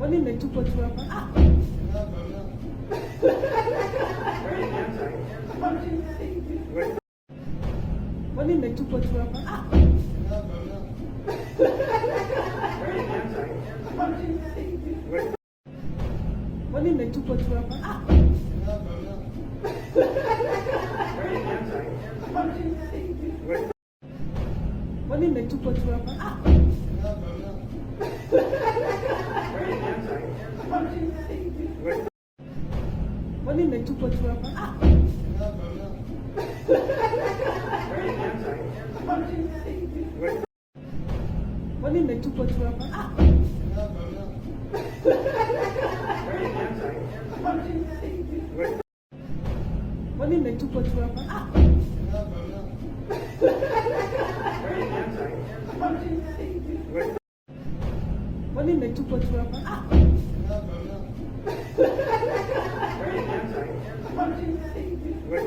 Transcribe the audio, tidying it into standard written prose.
Mbona imetupwa tu hapa? Mbona imetupwa tu hapa? Mbona imetupwa tu hapa? Mbona imetupwa tu hapa? Mbona imetupwa tu hapa? Mbona imetupwa tu hapa? Mbona imetupwa tu hapa? Mbona imetupwa tu hapa?